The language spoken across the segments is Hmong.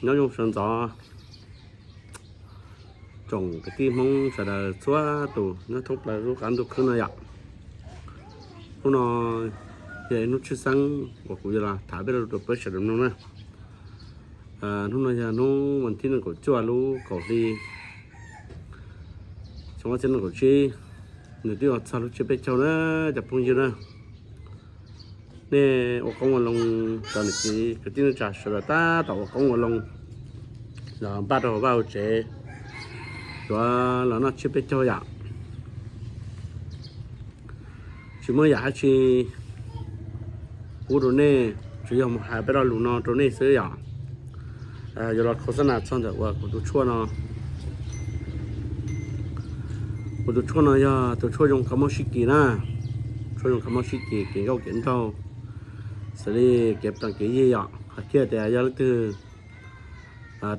Nyob zoo sawv ntxov tsoom kwv tij Hmoob sawv daws txhua tus nyob thoob plaws lub qab ntuj khwb no yom. Hnub no yog ib hnub tshwj xeeb uas kuv yuav los tham peb lo lus rau peb sawv daws mloog na. Hnub no yog hnub vas thib nees nkaum cuaj lub kaum hli xyoo ob txhiab nees nkaum tsib, nws twb yuav txog lub tsiab peb caug na cov phooj ywg na. Nej ua qoob ua loo, cov niam txiv kwv tij neej tsa sawv daws tab tom ua qoob ua loo los npaj rau hauv vaj hauv tsev, yuav los noj tsiab peb caug yom. Tsis muaj yam dab tsi pub rau nej, tsuas yog mus hais peb lo lus no rau nej xwb yom. Yuav los khos xab nas txog ntawm uas kuv tus tshuaj no. Kuv tus tshuaj no yog tus tshuaj zoo kab mob sib kis na, tshuaj zoo kab mob sib kis, kev nkauj kev nraug, xws li kev plees kev yig yom. Hais kiag tias yog leej twg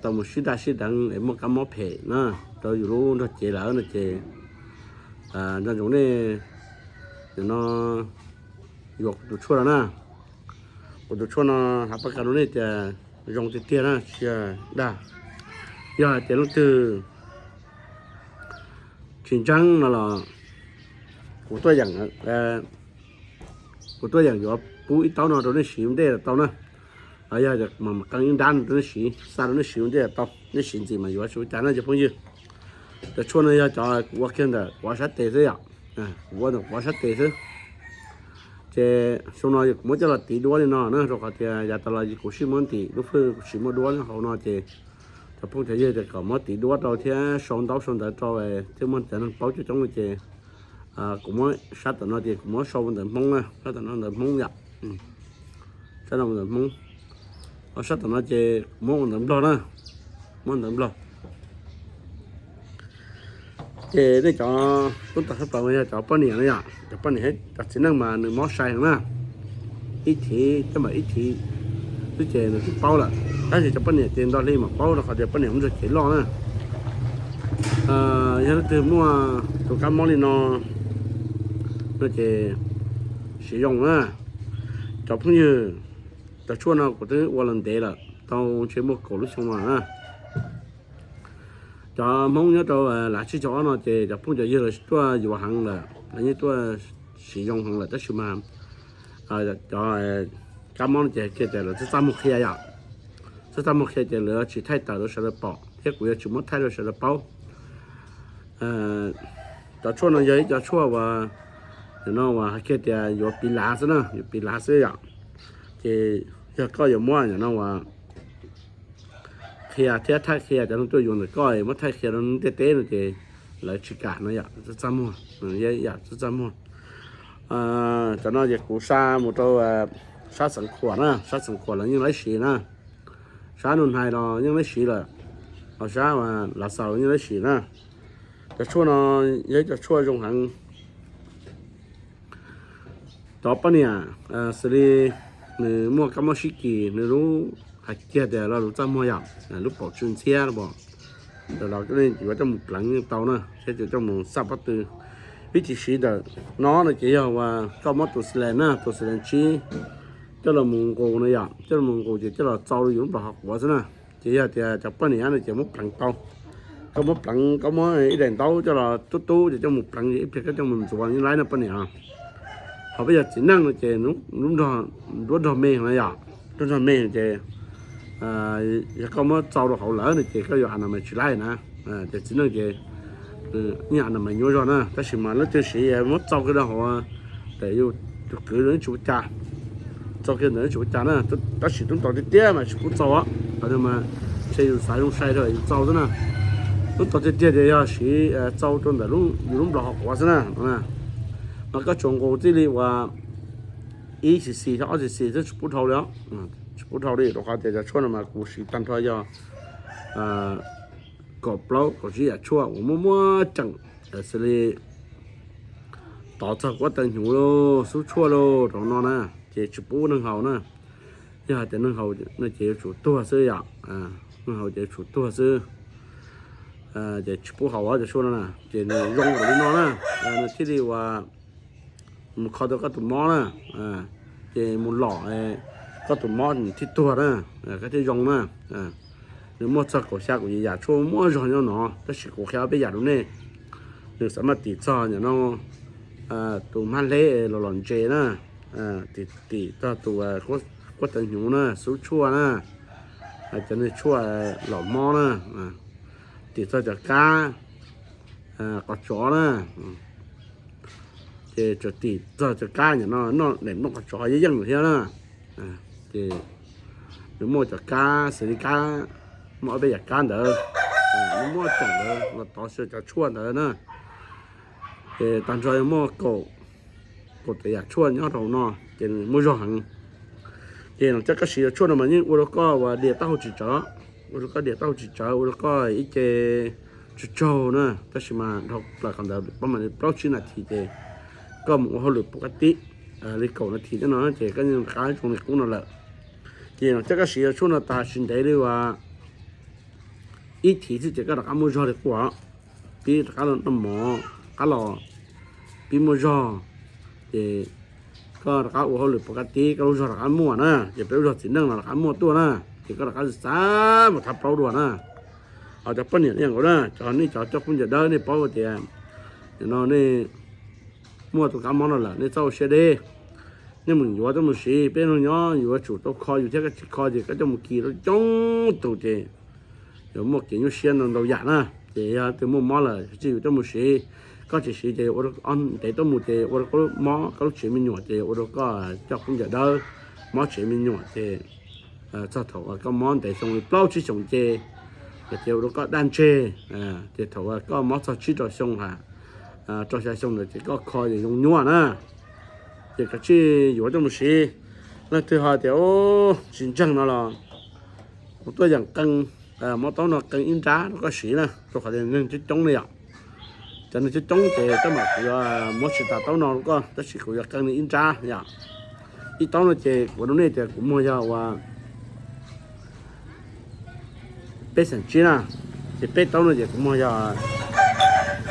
tau mus sib daj sib deev es muaj kab mob phem na rau yus lub nrog cev lawm no ces nco ntsoov nej nim no yuav kuv tus tshuaj no na. Kuv tus tshuaj no hais pab kas rau nej tias zoo tiag tiag na, tsis yog dag. Yog hais tias leej twg tsis ntseeg no los kuv tuaj yeem, kuv tuaj yeem yuav pub ib taub no rau nej siv ua ntej los tau na. Yog tias mam qee ib nrab no rau nej siv, xa rau nej siv ua ntej los tau, nej siv ntxiv mas yuav tsis ua cas na cov phooj ywg. Cov tshuaj no yog cov kuv ua kiag ntawm kuv ob sab tes xwb yom, kuv ua ntawm kuv ob sab tes xwb. Ces xyoo no kuv muab coj los tiv duab li no na, rau qhov tias yav tas los kuv sib muab ntim lub fwj, kuv tsis muaj duab hauv no ces cov phooj cov ywg tias kom muab tiv duab rau thiab sau ntaub sau ntawv rau thiaj muaj cov neeg paub coob coob li ces kuv muab sab tom no ces kuv muab sau ua ntawv Hmoob na, sab tom no ntawv Hmoob yom. Sab no ua ntawv Hmoob, ho sab tom no ces kuv muab ua ntawv Nplog na, muab ua ntawv Nplog. Ces nej cov tub tom thab plaws yog cov poj niam na yom, cov poj niam, cov txiv neej mas nws mob sai heev na. Ib thiv tej mam ib thiv xwb ces nws twb paub lawm, tab sis cov poj niam ces ntau hli mam paub rau qhov tias poj niam muaj ntsej cev loj na. Yog leej twg muaj tus kab mob li no no ces siv zoo na. Cov phooj ywg, cov tshuaj no kuv twb ua los ntev lawm, tau ntshe muaj kaum lub xyoo no na. Cov Hmoob nyob rau lav tsib caug ob no ces cov phooj cov ywg lawv tuaj yuav heev lawm, lawv yeej tuaj siv zoo heev lawm, tab sis mas cov kab mob no ces kiag tias lawv txaj txaj muag qhia yom, txaj txaj muag qhia ces lawv tsis thaij tawm rau sawv daws pom thiab kuv yuav tsis muab thaij rau sawv daws paub. Cov tshuaj no yog ib cov tshuaj uas nim no uas hais kiag tias yuav piv lav xwb na, yuav piv lav xwb yom. Ces yog koj yuav muab nim no uas qhia thiab thaij qhia cov neeg tuaj yuav ntawm koj, muab thaij qhia rau neeg ntiaj teb no ces lawv tsis kam no yom, txaj txaj muag, yam txaj txaj muag. Cov no ces kuv xa mus rau sab Xeev Khuam na, sab Xeev Khuam los yeej laib siv na, sab Nus Hais los yeej laib siv lawm, ho sab Lav Xaus yeej laib siv na. Cov tshuaj no yog ib cov tshuaj zoo heev. Cov poj niam xws li nws muaj kab mob sib kis, nws lub, hais kiag tias lo lus txaj muag yom, lub paum tsw ntxhiab los, los yuav coj mus pleev yeej tau na, thiab yuav coj mus xaj pob tw. Vib thim siv ntawm no no ces yog uas koj muab tus xi lees na, tus xi lees tsib coj los mus nqus no yom, coj los mus nqus ces coj los txau rau yus lub nplos qhov quav xwb na. Ces yog tias cov poj niam no ces muab pleev tau, koj muab pleev, koj muab ib daim ntaub coj los tub tub ces coj mus pleev ces ib pliag koj coj mus ntxuav yeej laib no poj niam. Ho peb yog txiv neej no ces lub nrog, nruab nrog me no yom, nruab nrog me ces yog koj muab txau rau hauv lawm no ces koj yuav a na mas tsis laib na. Ces txiv neej ces yeej a na mas nyuaj zog na, tab sis mas leej twg siv muab txau kiag rau hauv tes yus tus kwv los yeej tsis ua cas, txau kiag ntawd yeej tsis ua cas na. Tab sis tub ntau tiag tiag mas tsis pub txau os, qhov mas ntshe yus xav zoo sai rau yus txau xwb na. Tub ntau tiag tiag ces yog siv txau rau ntawm yus lub nplos qhov quav xwb na. Mas koj tsuas nqus txij li uas ib xis xis thiab ob xis xis xwb, tsis pub dhau li os, tsis pub dhau li, rau qhov tias cov tshuaj no mas kuv siv tag nrho yog kaum plaub kaum tsib yam tshuaj uas muaj muaj tseem, xws li tov txog kuab taw hnyuv lauj, xub tshuaj lauj, rau no na, ces tsis pub neeg haus na. Yog hais tias neeg haus no ces yuav tsum tuag xwb yom, neeg haus ces yuav tsum tuag xwb. Ces tsis pub haus cov tshuaj no na, ces nws zoo npaum li no na, nws thiaj li uas mus kho tau koj tus mob na, ces mus lom koj tus mob nws thiaj tuag na, koj thiaj zoo na. Nws muaj txog kaum xya kaum yim yam tshuaj muaj zog nyob no, tab sis kuv qhia ob peb yam rau nej. Nws xav mas tim txog nim no tus hmab hleb los los ntses na, tim txog tus quab tawv hnyuv na, xub tshuaj na, cov niag tshuaj los mob na, tim txog cov kab qos tsov na, ces txawm tim txog cov kab nim no noj daim nplooj qos tsov yeej yeej lawm thiab na. Ces nws muaj cov kab xws li kab, muaj ob peb yam kab ntawd, nws muaj tseem ntawd los tov xyaw cov tshuaj ntawd na. Ces tag nrho muaj kaum, kaum tawm yam tshuaj nyob rau hauv no, ces nws muaj zog heev. Ces no coj koj siv cov tshuaj no mas yeej ua rau koj uas diam taub hau tsis tsawv, ua rau koj diam taub hau tsis tsawv, ua rau koj ib ce tsaug tsaug na, tab sis mas dhau plaws qhov ntawd pab mam li plaub tsib nas this ces koj mus ua hauj lwm pus kab tib li kaum nas this thiab no ces koj yeej rov qab zoo li qub no lawm. Ces no coj koj siv cov tshuaj no tas tsis ntev li uas ib thiv xwb ces koj rov qab muaj zog li qub os. Pib rov qab los noj mov, rov qab los pib muaj zog, ces koj rov qab ua hauj lwm pus kab tib koj lub zog rov qab muaj na, ces peb lub zog txiv neej los rov qab muaj tuaj na, ces koj rov qab xav mus thab plaub dua na. Ho cov poj niam yeej nkaus na, cov nej cov coj khaub ncaws dawb nej paub tias nim no nej muaj tus kab mob no lawm nej txhob ua siab deb, nej mus yuav coj mus siv. Peb neeg nyob yuav tsum tau kho yus thiab, koj tsis kho ces koj coj mus kis rau coob tus ces yuav muaj kev nyuaj siab ntau ntau yam na. Ces yog twg muaj mob lawm tsis yuav coj mus siv, koj tsis siv ces ua rau ntev tuaj mus ces ua rau koj lub mob, koj lub tsev me nyuam ces ua rau koj coj khaub ncaws dawb, mob tsev me nyuam ces txog thaum uas koj mob ntev xyoo li plaub tsib xyoos ces, ces ua rau koj daj ntseg, ces thaum uas koj mob txog tsib rau xyoo ha, rau xya xyoo ntawd ces koj kho ces zoo nyuaj na. Ces kav tsij yuav coj mus siv. Leej twg ho tias tsis ntseeg no los kuv tuaj yeem qee, muab taub no qee ib nrab rau koj siv na, rau qhov tias neeg coob coob li yom. Cov neeg coob coob ces tab mam kuv yuav muab tsis tas taub no rau koj, tab sis kuv yuav qee li ib nrab yom. Ib taub no ces kuv rau nej tias kuv muag yog uas peb xeem tsib na, ces peb taub no ces kuv muag yog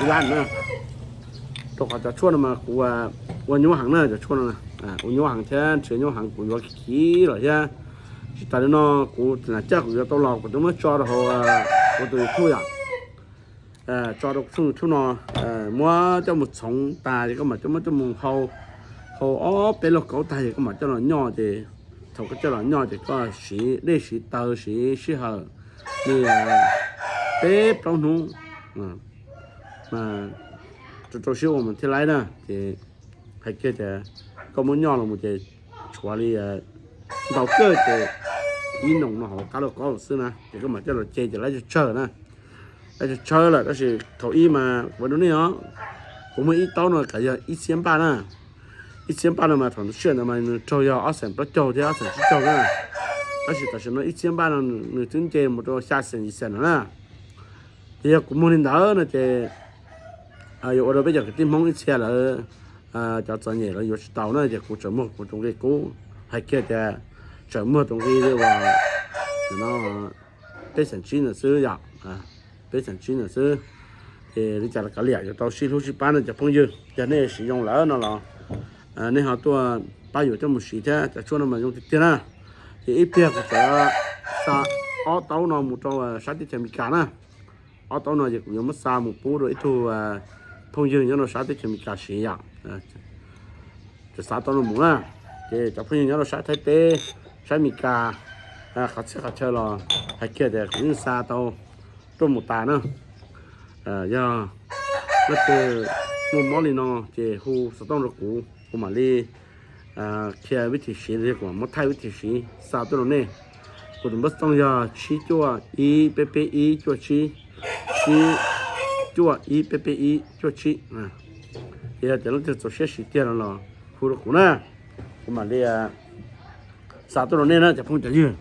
ib lab na. Rau qhov cov tshuaj no mas kuv ua nyuaj heev na, cov tshuaj no ua nyuaj heev thiab nrhiav nyuaj heev, kuv yuav khiv los thiab. Tsis tas li no kuv tseem coj kuv yuav tau los kuv twb muab tso rau hauv kuv tus YouTube yom. Tso rau tshooj YouTube no, muab coj mus txhoov tas ces koj mam coj muab coj mus hau, hau ob peb lauj kaub tag ces koj mam coj los nyoj ces thaum koj coj los nyoj ces koj siv dej siv taw siv sij hawm li peb plaub hnub mas rau rau siab ua mas thiaj laib na. Ces hais kiag tias koj muab nyoj los mus ces tshuav li ntau kawg ces ib noo no hauv qab lauj kaub xwb na, ces koj mam coj los ce ces laib tsawg tsawg na. Laib tsawg tsawg lawm tab sis thaum ib mas kuv rau nej os, kuv muag ib taub no kav yog ib txhiab npaj na. Ib txhiab npaj no mas thaum sij hawm ntawd mas nws raug yog ob xeem plaub caug thiab ob xeem tsib caug na. Tab sis tam sim no ib txhiab npaj no nws twb nce mus rau xya xeem yim xeem no na. Ces yog kuv muag li ntawd no ces yuav ua rau peb cov kwv tij Hmoob ib txhia lawv cov txom nyem lawv yuav tsis tau na, ces kuv tseem muag kuv tus nqi qub. Hais kiag tias tseem muag tus nqi li uas no peb xeem tsib ntawd xwb yom, peb xeem tsib ntawd xwb. Ces li cas los kav liam yuav tau sib hlub sib pab no cov phooj ywg, yog nej siv zoo lawm no los nej ho tuaj pab yuav coj mus siv thiab, cov tshuaj no mas zoo tiag tiag na. Ces ib pliag kuv tseem xa ob taub no mus rau sab teb chaws Amelikas na. Ob taub no ces kuv yuav muab xa mus pub rau ib tug phooj ywg nyob rau sab teb chaws Amelikas siv yom. Tseem xa taub no mus na, ces cov phooj ywg nyob rau sab Thaib teb, sab Amelikas, qhov txhia qhov chaw los hais kiag tias kuv yeej xa tau tuaj mus tas na. Yog leej twg muaj mob li no ces hu xov tooj rau kuv, kuv mam li qhia vib thim siv, kuv mam muab thaij vib thim siv xa tuaj rau nej. Kuv tus npawb xov tooj yog tsib cuaj ib peb peb ib cuaj tsib, tsib cuaj ib peb peb ib cuaj tsib. Ces yog tias leej twg txaus siab siv tiag no los hu rau kuv na, kuv mam li xa tuaj rau nej na cov phooj cov ywg.